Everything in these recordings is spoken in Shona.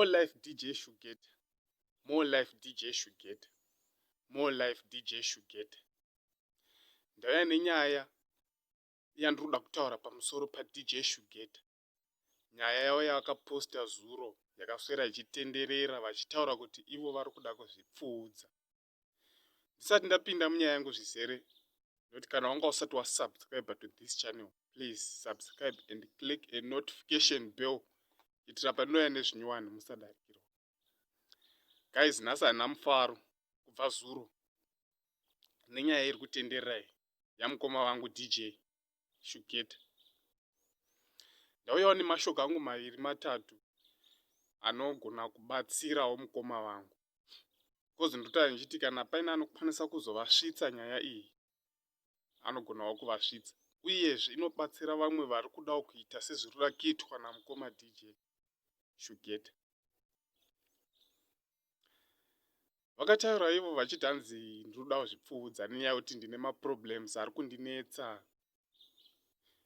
More life DJ Shugeta. More life DJ Shugeta. More life DJ Shugeta. Ndauya nenyaya yandiri kuda kutaura pamusoro paDJ Shugeta. Nyaya yavo yavakaposta zuro yakaswera ichitenderera vachitaura kuti ivo vari kuda kuzvipfuudza. Ndisati ndapinda munyaya yangu zvizere, ndoti kana wanga usati wasubscribe to this channel, please subscribe and click a notification bell kuitira pandinouya nezvinyowani musadarikirwa. Guys, nhasi handina mufaro kubva zuro nenyaya iri kutenderera iyi yamukoma vangu DJ Shugeta. Ndauyawo nemashoko angu maviri matatu anogona kubatsirawo mukoma vangu. Because ndotaura ndichiti kana paine anokwanisa kuzovasvitsa nyaya iyi anogonawo kuvasvitsa. Uyezve inobatsira vamwe vari kudawo kuita sezviri kuda kuitwa namukoma DJ Shugeta. Vakataura ivo vachiti hanzi ndiri kuda kuzvipfuudza nenyaya yekuti ndine maproblems ari kundinetsa.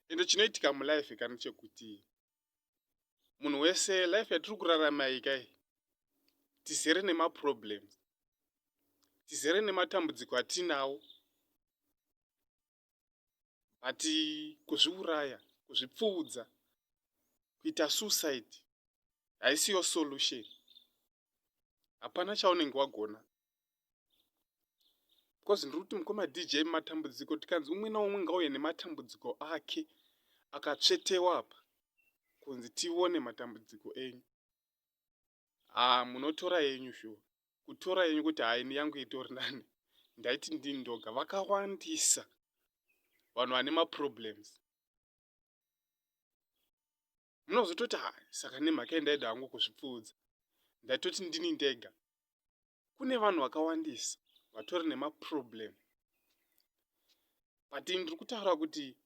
Ende chinoitika mulife ka ndechekuti munhu wese life yatiri kurarama iyi kai tizere nemaproblems, tizere nematambudziko atinawo but kuzviuraya, kuzvipfuudza, kuita suicide haisiyo solution. Hapana chaunenge wagona because ndiri kuti mukoma DJ matambudziko tikanzi umwe naumwe ngauye nematambudziko ake akatsvetewa apa kunzi tione matambudziko enyu. Haa munotora yenyu shuwa kutora yenyu kuti haini yangu itori nani ndaiti ndini ndoga vakawandisa vanhu vane maproblems munozototi ha saka nemhaka yendaida hangu kuzvipfuudza ndaitoti ndini ndega kune vanhu vakawandisa vatori nemaproblem but ndiri kutaura kuti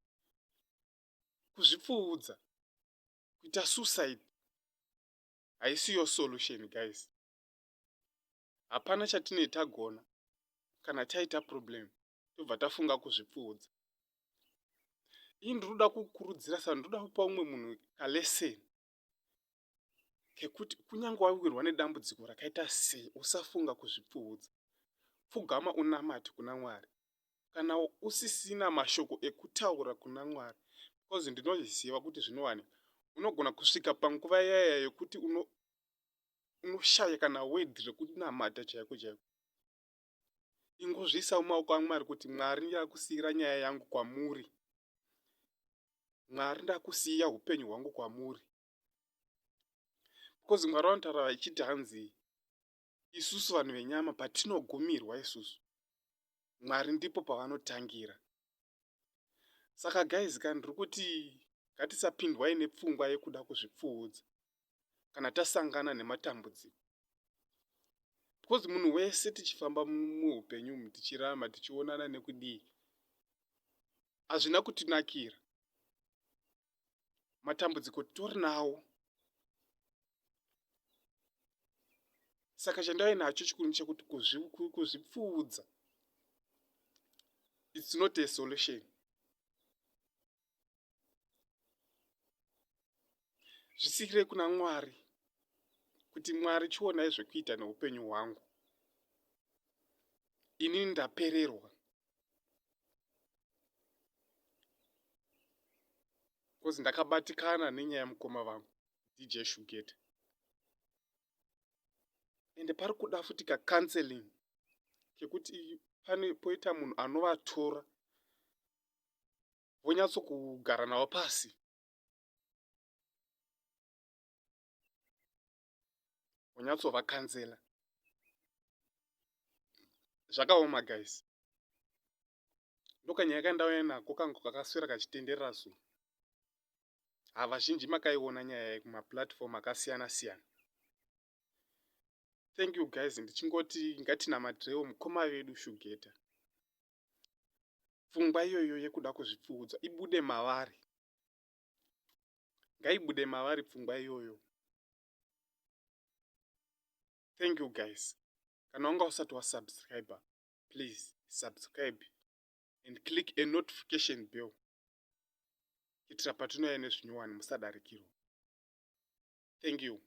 kuzvipfuudza kuita suicide haisiyo solution guys hapana chatinee tagona kana taita problem tobva tafunga kuzvipfuudza Ini ndiri kuda kukurudzira saka ndiri kuda kupa umwe munhu kaleseni kekuti kunyange wawirwa nedambudziko rakaita sei usafunga kuzvipfuudza. Pfugama unamate kuna Mwari. Kana usisina mashoko ekutaura kuna Mwari because ndinoziva kuti zvinowanika. Unogona kusvika panguva yaya yekuti unoshaya kana word rekunamata chaiko chaiko. Ingozviisa mumaoko aMwari kuti Mwari ndakusiira nyaya yangu kwamuri. Mwari ndakusiya upenyu hwangu kwamuri. Because Mwari vanotaura vachiti hanzi isusu vanhu venyama patinogumirwa isusu Mwari ndipo pavanotangira. Saka guys ka ndiri kuti ngatisapindwai nepfungwa yekuda kuzvipfuudza kana tasangana nematambudziko. Because munhu wese tichifamba muupenyu umu tichirama tichionana nekudii hazvina kutinakira. Matambudziko titori nawo. Saka chandainacho chikuru ndechekuti kuzvipfuudza it's not a solution. Zvisikirei kuna Mwari kuti Mwari chionai zvekuita neupenyu hwangu. Inini ndapererwa. Because ndakabatikana nenyaya yamukoma vangu DJ Shugeta. Ende pari kuda futi ka counseling kekuti pane poita munhu anovatora vonyatso kugara navo pasi vonyatsovakansela zvakaoma guys ndokanyaya kandauya nako kangu kakaswera kachitenderera zuro ha vazhinji makaiona nyaya iyi kumaplatform akasiyana siyana thank you guys ndichingoti ngatinamatirewo mukoma vedu shugeta pfungwa iyoyo yekuda kuzvipfuudza ibude mavari ngaibude mavari pfungwa iyoyo thank you guys kana wanga usati wasubscribe please subscribe and click a notification bell kuitira patinouya nezvinyowani musadarikirwa thank you.